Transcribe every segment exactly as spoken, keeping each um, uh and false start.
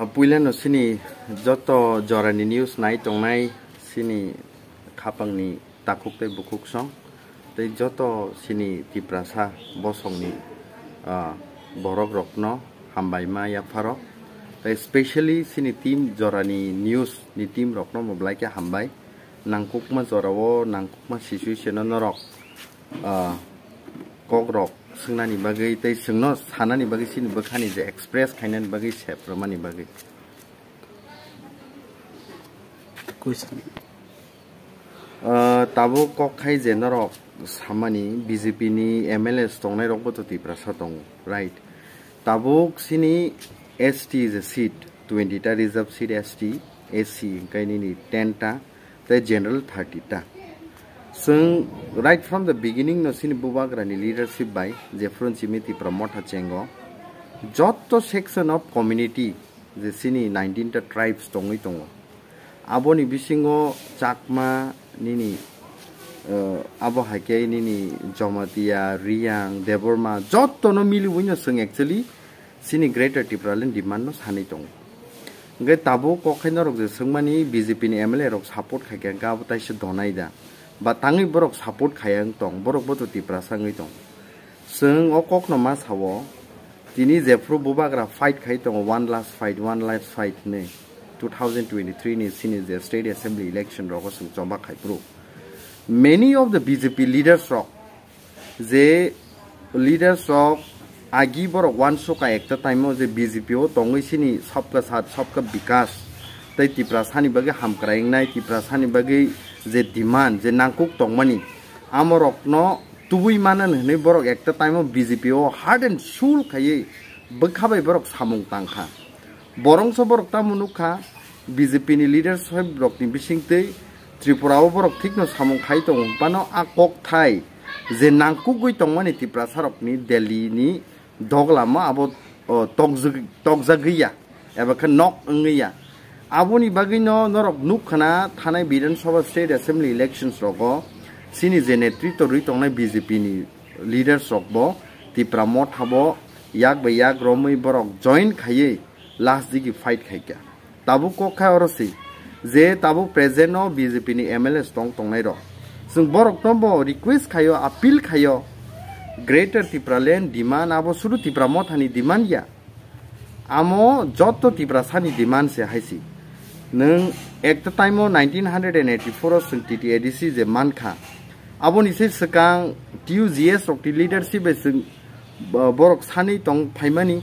Puilano sini joto jorani news nai tongnai sini khapangni takhuk tei bukhuk song tei joto sini Tiprasa bosongni, ah, borok rokno hambai ma yapharo tei specially sini team jorani news ni team rokno mo belai khe hambai nangkukma jorao nangkukma situation no norok, ah, kok rok swngnani bagwi tei chwngno sanani bagwi chini bwkhani je express khainani bagwi sep rwmani bagwi. Question. Ah, tabuk kok khai je norok samani B J P ni M L As tongnai rok bo to Tiprasa tongo, right? Tabuk sini S T je seat, twenty ta reserve seat S T, S C hingkai nini ten ta, tei general thirty ta. Chwng right from the beginning no sini bubagrani leadership bai, jephru chimi Tipra Motha chengo, jotto section of community je sini nineteen ta tribes tongwi tongo. Aboni bisingo Chakma nini, eh, abo hai khe nini Jamatia, Riyang, Debbarma jotto no miliwi no chwng actually chini Greater Tipraland demand no sanwi tongo. Hingke tabuk kok khai norok je swngmani B J P ni M L A rok support khai khe hingke abo taisa donai da. Ba tangwi borok support khaya wng tong, borok bo to Tiprasa wngwi tong. Chwng o kokno ma sao, tini jephru bubagra fight khai tongo, one last fight, one last fight hinwi two thousand twenty-three ni sini je State Assembly election rogo chwng choba khai phuru. Many of the B J P leaders rok je leaders rok agi borok uansukha ekta time o je B J P o tongwi sini sabka sat, sabka bikas tei Tiprasani bagwi hamkrai wngnai, Tiprasani bagwi je demand, je nangkuk tongmani, amorokno tubui manani hinwi borok ekta time o B J P o heart and soul khaiwi bwkha bai borok samung tangkha. Borongso borok tamo nukha, B J P ni leadership rokni bisingtwi Tripura o borok thikno samung khai tongo, phano a kokthai je nangkukgwi tongmani Tiprasa rokni Delhi ni doglama abo, o, tokjag-, tokjagwi ya, eba khe nok wngwi ya. Aboni bagwino norok nukkhana thanai Bidhan Sabha State Assembly elections rogo chini je netritw rwi tongnai B J P ni leaders rok bo Tipra Motha bo yak bai yak romwi borok join khaiwi last digi fight khaikha. Tabuk kok kha oro se je tabuk present o B J P ni M L As tong tongnai rok. Chwng borok no bo request khaio, appeal khaio, Greater Tipraland demand abo sudu Tipra Motha ni demand ya. Amo jotto Tiprasa ni demand se hai se. Nwng ekta time o nineteen hundred and eighty-four o chwng T T A D C je mankha. Aboni se swkang T U G S rok ni leadership bai chwng bo-, borok sanwi tong phaimani.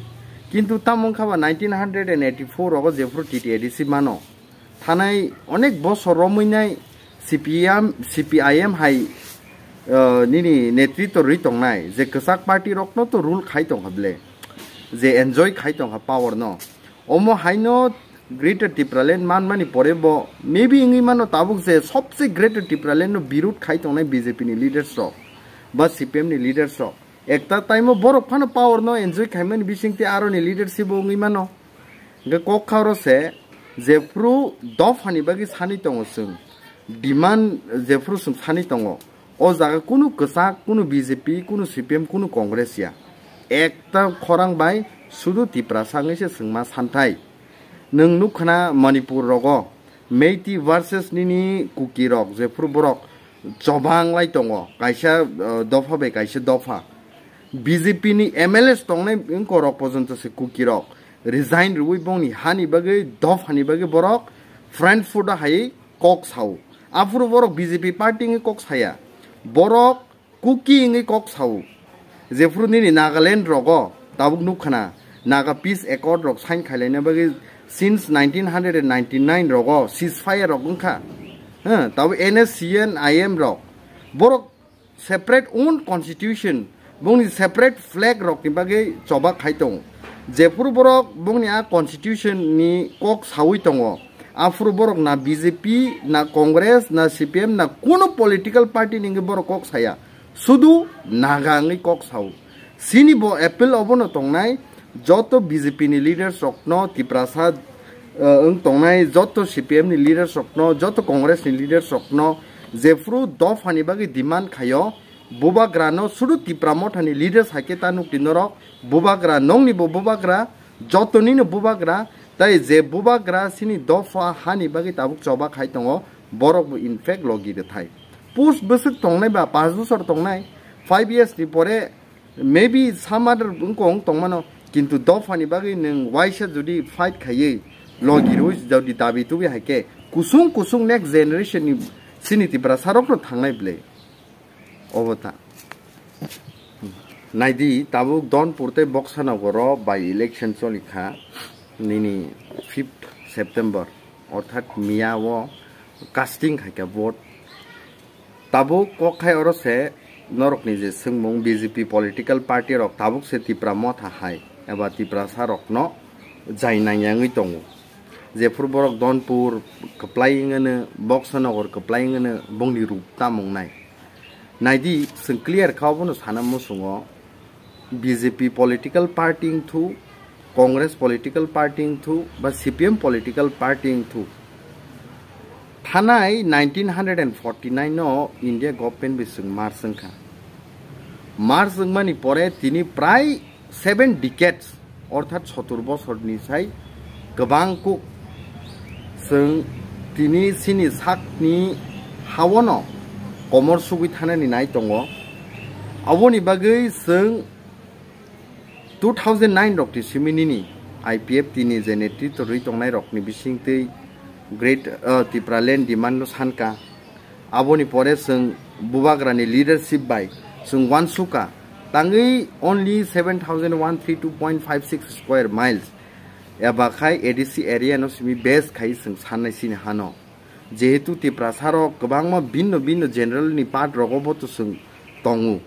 Kintu tamo wngkha ba nineteen hundred and eighty-four rogo jephru T T A D C mano. Thanai onek bosor romwi nai C P M, C P I M hai, eh, nini netritw rwi tongnai je kwchak party rokno to rule khai tongkha ble, je enjoy khai tongkha power no. Omo haino Greater Tipraland manmani pore bo maybe wngwi mano tabuk je sobse Greater Tipraland no birud khai tongnai B J P ni leaders rok ba C P M ni leaders rok. Ekta time o borok phano power no enjoy khaimani bisingtwi aroni leadership bo wngwi mano. Hingke kok kha oro se jephru dophani bagwi sanwi tongo chwng. Demand jephru chwng sanwi tongo. O jaga kunu kwchak, kunu B J P, kunu C P M, kunu Congress ya. Ekta khorang bai sudu Tiprasa wngwi se chwngma santhai. Nwng nukkhana Manipur rogo Meitei versus nini Kuki rok jephru borok chobang lai tongo. Kaisa, uh, dopha bai kaisa dopha. B J P ni M L As tongnai wngkorok porjonto se Kuki rok resign rwui bongni hani bagwi, dophani bagwi borok Frankfurt o hai kok sao. Aphuru borok B J P party wngwi kok saya. Borok Kuki wngwi kok sao. Jephuru nini Nagaland rogo tabuk nukkhana Naga Peace Accord rok sign khailaina bagwi since nineteen hundred and ninety-nine rogo ceasefire rok wngkha. Huh, tabuk N S C N I M rok. Borok separate own constitution, bongni separate flag rokni bagwi choba khai tongo. Jephuru borok bongni a constitution ni kok saui tongo, aphuru borok na B J P, na Congress, na C P M, na kuno political party ni wngwi borok kok saya, sudu Naga wngwi kok sao. Sini bo appeal obono tongnai, joto B J P ni leaders rokno, Tiprasa, eh, wng tongnai joto C P M ni leaders rokno, joto Congress ni leaders rokno, jephru dophani bagwi demand khaio, bubagrano sudu Tipra Mothani leaders hai khe ta nukdi norok, bubagra, nongni bo bubagra, jotonino bubagra, Tai je bubagra sini dopha hani bagwi tabuk choba khai tongo, borok bo in fact logi rwthai. Post bwswk tongnai ba, panch bosor tongnai, five years ni pore maybe some other wngkong tongmano, kintu dophani bagwi nwng waisa jodi fight khaiwi logi rwi jodi dabi tubi hai khe kusung kusung next generation ni sini Tiprasa rokno thangnai ble. Obo ta. Naidi, tabuk Donpur tei Boksanogoro by election choli kha nini fifth September, orthat miya o casting khai kha vote. Tabuk kok khai oro se norokni je swngmung B J P political party rok tabuk se Tipra Motha hai eba Tiprasa rokno jai nang yangwi tongo. Jephuru borok Donpur kwplai wngwno, Boksonogor kwplai wngwno, bongni rup tamo wngnai. Naidi, chwng clear kha obono sana muchungo, B J P political party wngthu, Congress political party wngthu, ba C P M political party wngthu. Thanai nineteen hundred and forty-nine no India government bai chwng merge wngkha. Merge wngmani pore tini prai seven decades, orthat sotur bosorni sai kwbang kuk chwng tini sini sakni hawono komor sugwi thanani nai tongo. Aboni bagwi chwng two thousand nine rokni simi nini I P F T ni je netritw rwi tongnai rokni bisingtwi Great, uh, Tipraland demand no sankha. Aboni pore chwng bubagrani leadership bai chwng uansukha, tangwi only seven thousand one three two point five six square miles eba khai A D C area no simi base khai chwng sannai sini hano. Jehetu Tiprasa rok kwbangma binno binno general ni part rogo bo to chwng tongo.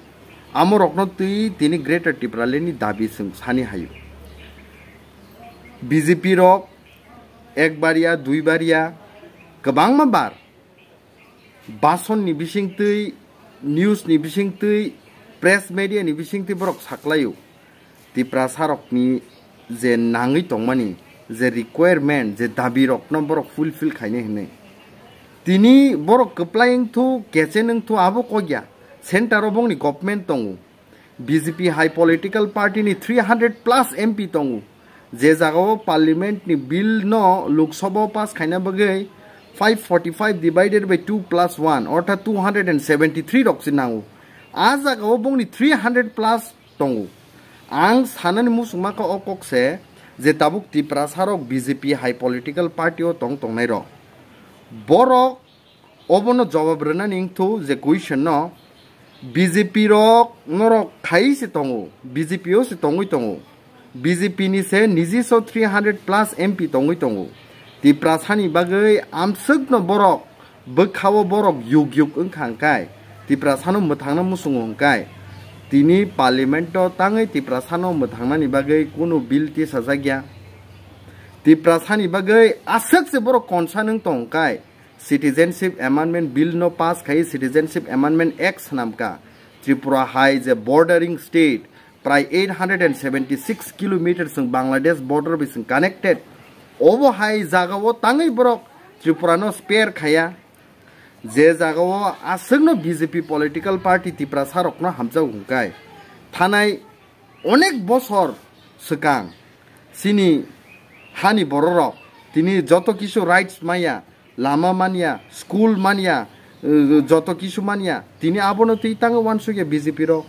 Amo rokno twi tini Greater Tipraland ni dabi chwng sani hayo. B J P rok ekbar ya, duibar ya, kwbangma bar bason ni bisingtwi, news ni bisingtwi, press media ni bisingtwi borok saklaio. Tiprasa rokni je nangwi tongmani je requirement, je dabi rokno borok fulfill khainai hinwi. Tini borok kwplai wngthu, kechen wngthu abo kokya. Center o bongni government tongo. B J P hai political party ni three hundred plus M P tongo. Je jagao parliament ni bill no Lok Sabha o pass khaina bagwi five forty-five divided by two plus one, ortha two hundred and seventy-three rok se nango. A jagao bongni three hundred plus tongo. Ang sanani muchungma kha o kok se je tabuk Tiprasa rok B J P hai political party o tong tongnai rok. Borok obono jawab rwnani wngthu je question no, B J P rok norok khai se tongo, B J P o se tongwi tongo. B J P ni se nijiso three hundred plus M P tongwi tongo. Tiprasa ni bagwi amswkno borok bwkhao borok yuk yuk wngkha hwnkhe, Tiprasa no mwthangna muchungo hwnkhe, tini parliament o tangwi Tiprasa no mwthangnani bagwi kunu bill tisajakya. Tiprasa ni bagwi aswk se borok concern wng tong hwnkhe, Citizenship Amendment Bill no pass khai, Citizenship Amendment Act swnamkha. Tripura hai je bordering state, prai eight hundred and seventy six kilometer chwng Bangladesh border bai chwng connected. Obo hai jagao tangwi borok Tripura no spare khaya. Je jagao aswkno B J P political party Tiprasa rokno hamjago hwnkhe, thanai onek bosor swkang chini hani bororok tini joto kisu rights manya, lama manya, school manya, uh, joto kisu manya, tini abono twi tango uansukya B J P rok.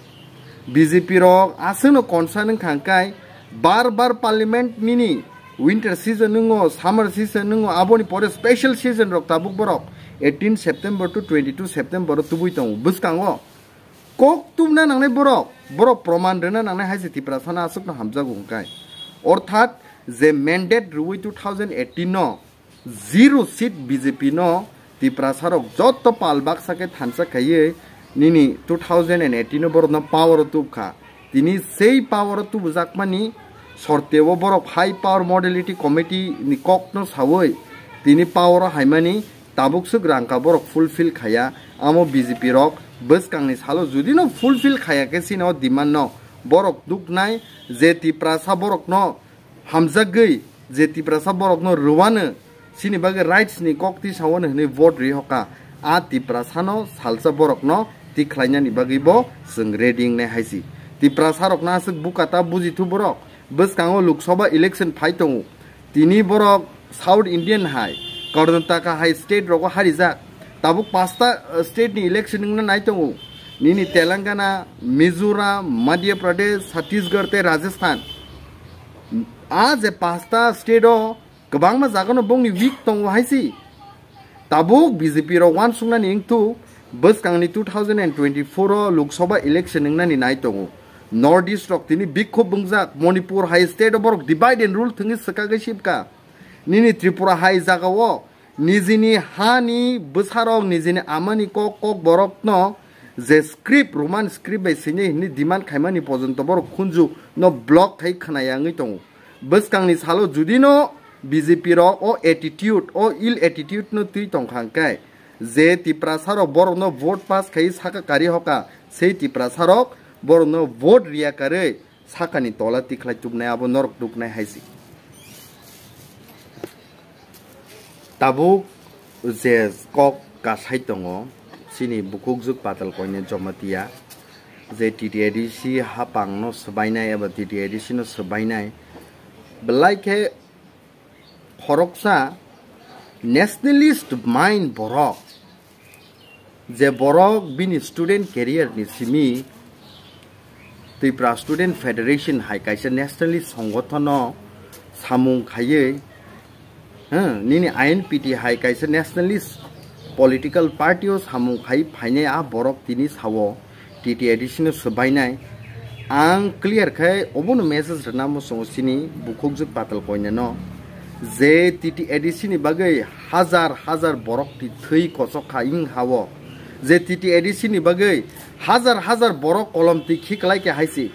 B J P rok aswkno concern wngkha hwnkhe bar bar parliament nini winter season wngo, summer season wngo, aboni pore special season rok tabuk borok eighteen September to twenty-two September o tubui tongo bwskango. Kok tubna nangnai borok, borok proman rwna nangnai hai se Tiprasa no aswkno hamjago hwnkhe. Orthat je mandate rwui two thousand eighteen no zero seat B J P no Tiprasa rok jotto pal baksa khe thansa khaiwi nini two thousand and eighteen no borok no power o tubkha. Tini sei power o tubujakmani sorteo borok high power modality committee ni kok no sawi tini power o haimani tabuk swk rangka borok fulfill khaya, amo B J P rok bwskangni salo judino fulfill khaya khe chini o demand no borok duknai je Tiprasa borokno hamjagwi je Tiprasa borokno rwano chini bagwi rights ni kok tisawano hwnwi vote ri hoka, a Tiprasano salsa borokno tikhlainani bagwi bo chwng ready wngnai hai si. Tiprasa rokno aswk bukata bujithu borok, bwskango Lok Sabha election phai tongo, Tini borok South Indian hai, Karnataka hai state rogo harijak. Tabuk pasta, eh, state ni election wngna nai tongo. Nini Telangana, Mizoram, Madhya Pradesh, Chhattisgarh tei Rajasthan. A je pasta state o kwbangma jagano bongni weak tongo haisi. Tabuk B J P rok uansuknani wngtu bwskangni two thousand and twenty-four o Lok Sabha election wngnani nai tongo. North East rok tini bikhop wngjak, Manipur hai state o borok divide and rule thwngwi swkagwi sibka. Nini Tripura hai jagao nijini hani bwsarok, nijini amani kok, kok borokno je script, Roman script bai sini hini demand khaimani pojonto borok khunju no block khai khwnaya wngwi tongo. Bwskangni salo judino B J P rok o attitude, o ill attitude no twi tongkha hwnkhe, je Tiprasa rok borokno vote pass khai saka kari hoka, sei Tiprasa rok borokno vote riya karwi sakani tola tikhlai tubnai abo norok nuknai haisi. Tabuk je kok kasai tongo, chini bukhukjwk Patal Koina Jamatia, je T T A D C hapang no swbainai eba T T A D C no swbainai, belai khe khoroksa nationalist mind borok, je borok bini student career ni simi Tripura Student Federation hai kaisa nationalist songothono samung khaiwi, hmm, nini I N P T hai kaisa nationalist political party o samung khai phainai a borok tini sao T T A D C no swbainai. Ang clear khai obono message rwna muchungo chini bukhukjwk Patal Koinano, je T T A D C ni bagwi hajar hajar borok ti thwi kochok kha wng hao, je T T A D C ni bagwi hajar hajar borok kolom twi khiklai khe haisi.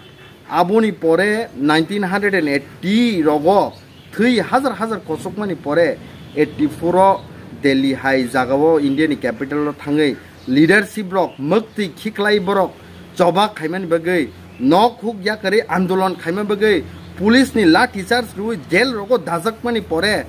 Aboni pore nineteen hundred and eighty rogo thwi hajar hajar kochokmani pore eighty four o Delhi hai jagao India ni capital o thangwi leadership rok mwktwi khiklai borok choba khaimani bagwi nok huk yakarwi andolon khaima bagwi police ni lathi charge rwi jail rogo dajakmani pore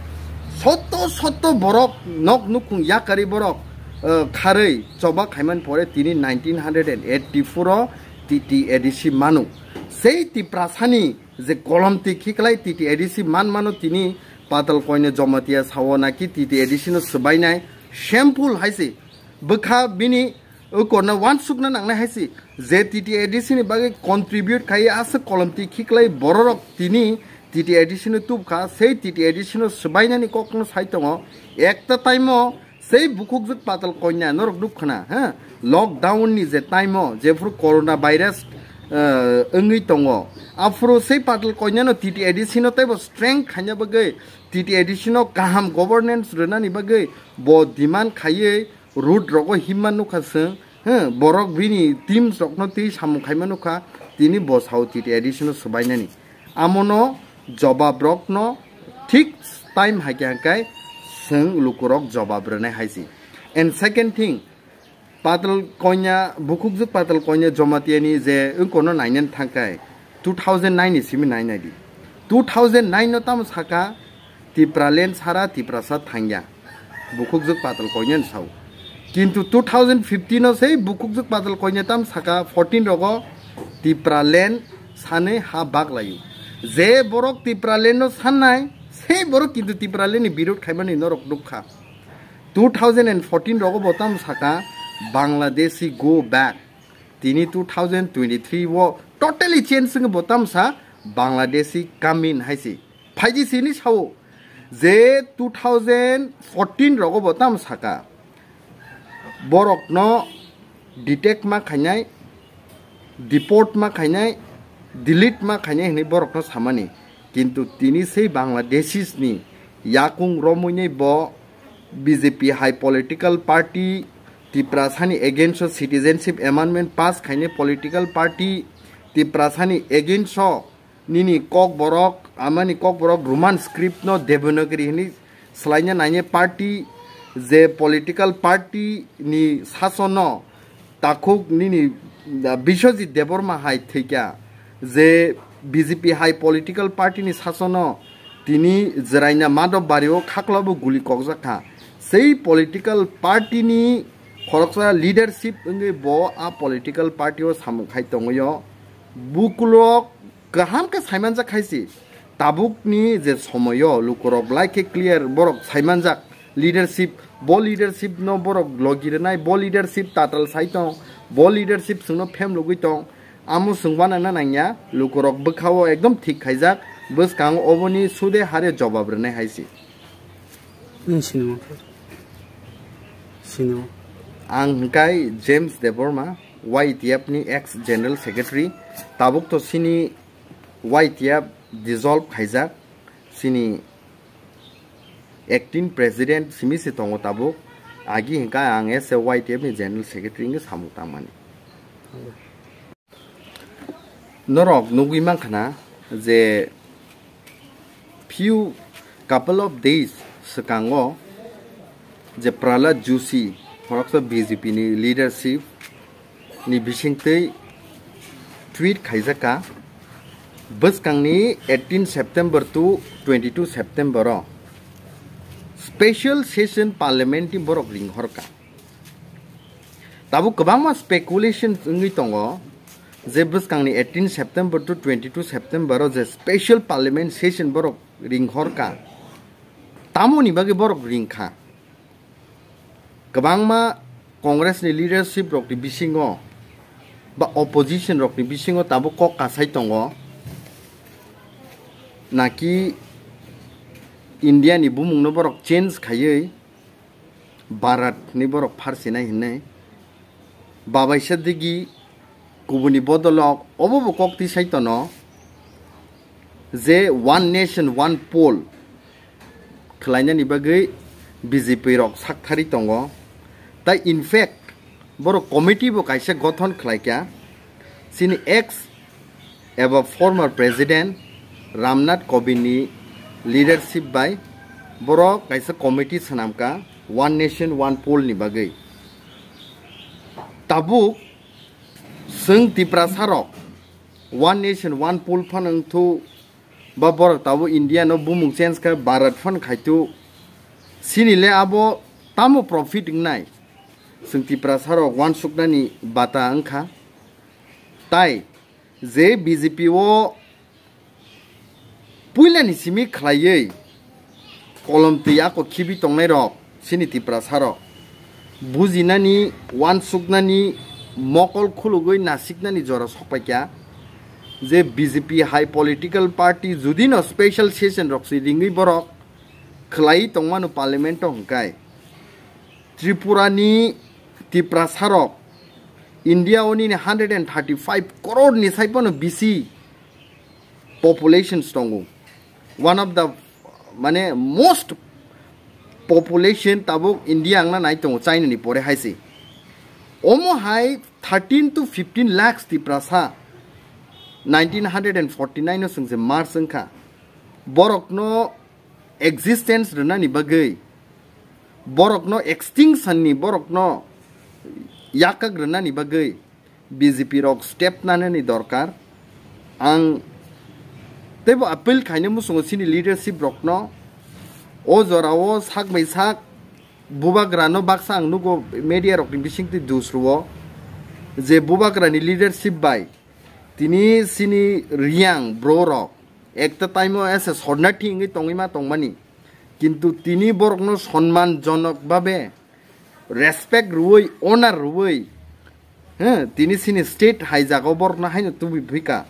sotto sotto borok nok nukhung yakarwi borok, eh, kharwi choba khaimani pore tini nineteen hundred and eighty four o T T A D C manu. Sei Tiprasani je kolom twi khiklai T T A D C man mano tini Patal Koina Jamatia sao naki T T A D C no swbainai shameful haisi. Bwkha bini ukorno wansukna nangnai haisi. Je T T A D C ni bagwi contribute khai aswk kolom twi khiklai bororok tini T T A D C no tubkha, sei T T A D C no swbainani kokno sai tongo. Ekta time o sei bukhukjwk Patal Koina norok nuk khna, ha? Lockdown ni je time o, jephuru corona virus, eh, wngwi tongo, aphuru sei Patal Koina no T T A D C no teibo strength khaina bagwi, T T A D C no kaham governance rwnani bagwi bo demand khaiwi road rogo himma nukha chwng, ha? Borok bini teams rokno twi samung khaima nukha, tini bo sao T T A D C no swbainani. Amono jobab rokno thik time hai khe hwnkhe chwng lukurok jobab rwnai hai si. And second thing, Patal Konya, bukhukjwk Patal Konya Jamatia ni je wngkono nainani thangkhe two thousand nine ni simi nainai di. Two thousand nine no tamo saka Tipraland sara Tiprasa thangya. Bukhukjwk Patal Koinani sao. Kintu two thousand fifteen o sei bukhukjwk Patal Koina tam saka fourteen rogo Tipraland sanwi ha baklaio. Je borok Tipraland no sannai, sei borok kintu Tipraland ni birod khaimani norok nukha. Two thousand and fourteen rogo bo tam saka Bangladeshi go back. Tini two thousand twenty-three o totally change wngwi bo tam sa Bangladeshi come in hai si. Phaidi sini sao je two thousand fourteen rogo bo tam saka borokno detect ma khainai, deport ma khainai, delete ma khainai hinwi borokno samani. Kintu tini sei Bangladeshis ni yakung romwi nai bo B J P hai political party, Tiprasani against o citizenship amendment pass khainai political party, Tiprasani against o nini kokborok, amani kokborok Roman script no Devanagari hinwi swlaina nainai party, je political party ni sasono takhuk nini, ah, Biswajit Debbarma hai thwikha, je B J P hai political party ni sasono tini jwraina Madhab Bari o khaklabo guli kokjak kha. Sei political party ni khoroksa leadership wngwi bo a political party o samung khai tongwi o. Bukulok kaham khe saimanjak khai si. Tabukni je somoyo lukurok belai khe clear borok saimanjak leadership, bo leadership no borok logi rwnai, bo leadership tatal sai tong, bo leadership chwngno phem lugui tong, amo chwng uanana nangya, lukurok bwkhao ekdom thik khaijak, bwskango oboni sude hare jobab rwnai hai se. Nini sinimo? Sinimo? Ang hwnkhe James Debbarma, Y T F ni ex general secretary, tabuk to sini Y T F dissolve khaijak, sini acting president simi se tongo tabuk, agi hwnkhe ang as a Y T F ni general secretary hwnkhe samung tangmani. Norok nugui mankha na je few couple of days swkango je Prahlad Joshi, khoroksa B J P ni leadership ni bisingtwi tweet khaijakha, bwskangni eighteen September to twenty-two September o special session parliament ni borok ringhorkha. Tabuk kwbangma speculation wngwi tongo je bwskangni eighteen September to twenty-two September o je special parliament session borok ringhorkha, tamoni bagwi borok ringkha? Kwbangma Congress ni leadership rokni bisingo ba opposition rokni bisingo tabuk kok kasai tongo, naki India ni bumung no borok change khaiwi Bharat hinwi borok pharsinai hinwi. Babaisa digi kubuni bodolok obo bo kok tisai tono je one nation one poll khwlainani bagwi B J P rok sakthari tongo. Tai in fact borok committee bo kaisa gothon khlaikha. Chini ex eba former president Ramnath Kovind ni leadership bai borok kaisa committee swnamkha one nation one poll ni bagwi. Tabuk chwng Tiprasa rok one nation one poll phano wngthu ba borok tabuk India no bumung change kha Bharat phano khaitu, chini le abo tamo profit wngnai? Chwng Tiprasa rok uansuknani bata wngkha. Tai je B J P o puilani simi khlaiwi kolom twi ako khibi tongnai rok chini Tiprasa rok bujinani, uansuknani, mokol khulugwi nasiknani jora sokpaikha je B J P hai political party judino special session rok se ringwi borok khlai tongmano parliament o hwnkhe Tripura ni Tiprasa rok India o nini hundred and thirty five crore ni sai phano bisi populations tongo. One of the, mane, most population tabuk India wngna nai tongo China ni pore hai se. Omo hai thirteen to fifteen lakhs Tiprasa nineteen hundred and forty nine o chwng je march wngkha. Borokno existence rwnani bagwi, borokno extinction ni, borokno yakak rwnani bagwi B J P rok step nanani dorkar. Ang teibo appeal khaina muchungo chini leadership rokno, o jorao sak bai sak bubagrano baksa ang nugo media rokni bisingtwi dus rwo je bubagrani leadership bai tini chini Reang bro rok ekta time o ese sornathi wngwi tongwi ma tongmani, kintu tini borokno sonman jonok babe respect rwui, honor rwui, he, tini chini state hai jaga o borokno haino tubui phika.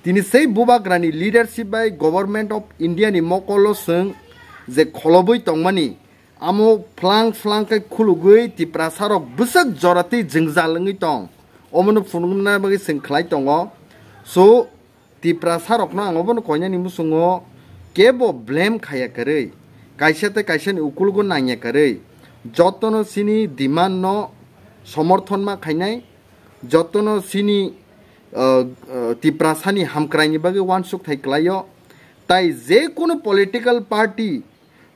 Tini sei bubagrani leadership bai Government of India ni mokolo chwng je kholobwi tongmani, amo phlang phlang khe khulugwi Tiprasa rok bwswk jora tei jwngjal wngwi tong, omono phunukna bagwi chwng khlai tongo. So, Tiprasa rokno ang obono koinani muchungo kebo blame khaiya kwrwi, kaisa tei kaisani ukulugo nangya kwrwi, jotono chini demand no somorthon ma khainai, jotono chini, uh, uh, Tiprasani hamkraini bagwi uansuk thai kwlaio. Tai je kunu political party,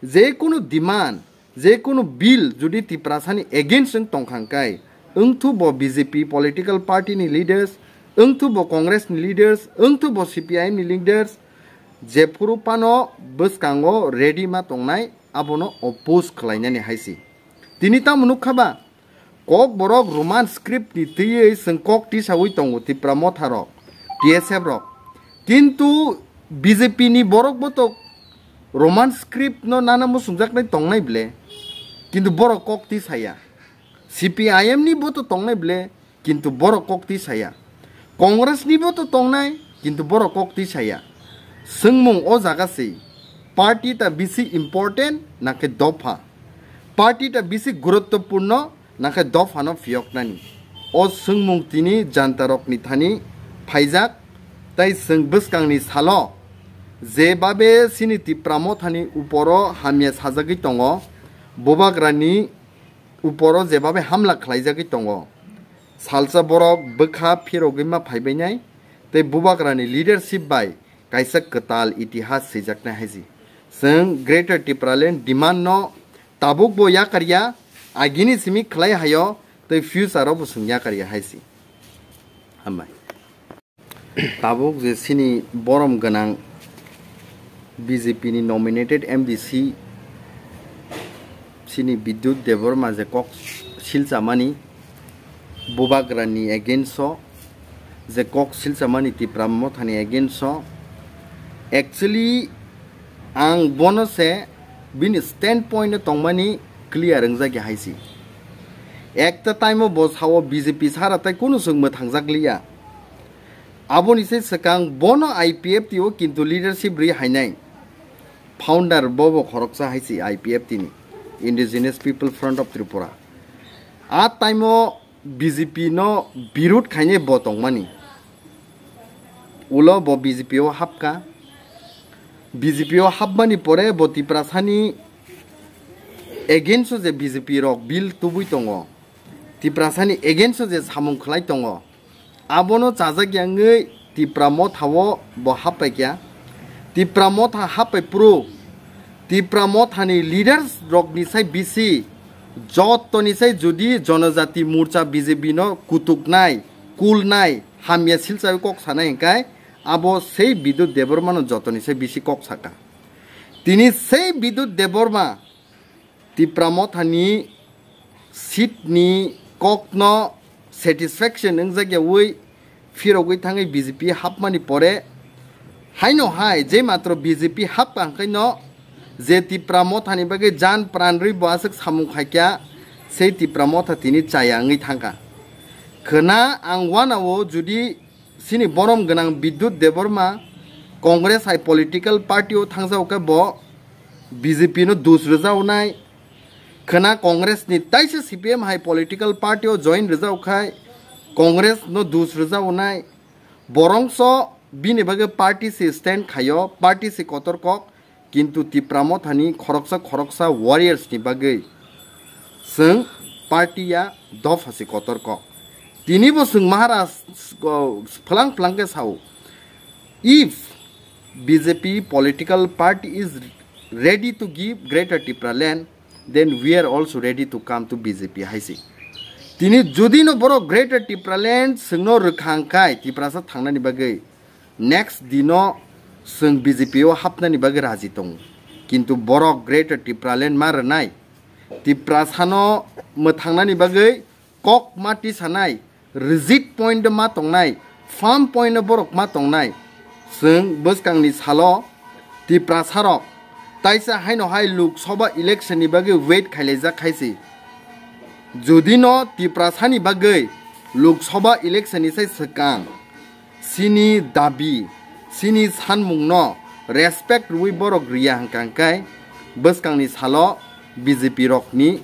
je kunu demand, je kunu bill judi Tiprasani against wng tongkha hwnkhe, wngthu bo B J P political party ni leaders, wngthu bo Congress ni leaders, wngthu bo C P I M ni leaders, jephuru phano bwskango ready ma tongnai, abono oppose khlainani hai se. Tini tamo nukha ba, Kokborok Roman script ni twiwi chwng kok tisawi tongo Tipra Motha rok, T S F rok. Kintu B J P ni borok bo to Roman script no nana muchungjaknai tongnai ble, kintu borok kok twi saya. C P I M ni bo to tongnai ble, kintu borok kok twi saya. Congress ni bo to tongnai, kintu borok kok twi saya. Swngmung o jaga se, party ta bisi important na khe dopha? Party ta bisi guruttopurno na khe dophano phiyoknani? O swngmung tini jantarokni thani phaijak, tei chwng bwskangni salo jebabe chini Tipra Mothani uporo hamya sajagwi tongo, Bubagrani uporo jebabe hamla khlaijagwi tongo. Salsa borok bwkha phirogwi ma phaibainai, tei Bubagrani leadership bai kaisa kwtal itihas swijaknai hai si. Chwng Greater Tipraland demand no tabuk bo yakarya, agini simi khlai hayo, tei future o bo chwng yakarya hai si. Hambai. Tabuk je chini borom gwnang B J P ni nominated M D C chini Bidyut Debbarma je kok silchamani, Bubagrani against o je kok silchamani, Tipra Mothani against o, actually ang bono se bini standpoint o tongmani clear wngjakya hai si. Ekta time o bo sao B J P sara tei kunu chwng mwthangjak liya. Aboni se swkang bono I P F T o kintu leadership ri hainai. Founder bobo khoroksa hai si I P F T ni, Indigenous People Front of Tripura. A time o B J P no birud khainai bo tongmani. Ulo bo B J P o hapka. B J P o hapmani pore bo Tiprasani against o je B J P rok bill tubui tongo, Tiprasani against o je samung khlai tongo, abono chajak yangwi Tipra Motha o bo happaikya. Tipra Motha happai phuru Tipra Mothani leaders rokni sai bisi, jottoni sai jodi Jonojati Morcha B J P no kutuknai, kulnai, hamya silchawi kok sanai hwnkhe abo sei Bidyut Debbarmano jottoni sai bisi kok saka. Tini sei Bidyut Debbarma Tipra Mothani seat ni kokno satisfaction wngjakyawi phirogwi thangwi B J P hapmani pore, haino hai je matro B J P hapka hwnkhaino je Tipra Mothani bagwi jan pran rwi bo aswk samung khaikya, sei Tipra Motha tini chaya wngwi thangkha. Khwna ang uanao jodi chini borom gwnang Bidyut Debbarma Congress hai political party o thangjago khe bo B J P no dus rwjaonai. Khwna Congress ni taisa C P M hai political party o join rwjak khai Congress no dus rwjaonai. Borongso bini bagwi party se stand khaio, party se kotor kok, kintu Tipra Mothani khoroksa khoroksa warriors ni bagwi chwng party ya dopha se kotor kok. Tini bo chwng Maharaj, uh, phlang phlang khe sao, if B J P political party is ready to give Greater Tipraland, then we are also ready to come to B J P hai se. Tini jodi no borok Greater Tipraland chwngno rwkhang khai Tiprasa thangnani bagwi, next dino chwng B J P o hapnani bagwi raji tongo. Kintu borok Greater Tipraland ma rwnai, Tiprasano mwthangnani bagwi kok ma tisanai, rigid point ma tongnai, firm point borok ma tongnai. Chwng bwskangni salo Tiprasarok taisa haino hai Lok Sabha election ni bagwi wait khailaijak khai se. Jodi no Tiprasani bagwi Lok Sabha election ni sai swkang chini dabi, chini sanmungno respect rwui borok riya hwnkha hwnkhe bwskangni salo B J P rokni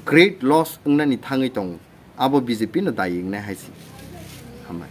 great loss wngnani thangwi tongo. Abo B J P no dayi wngnai hai se. Hambai.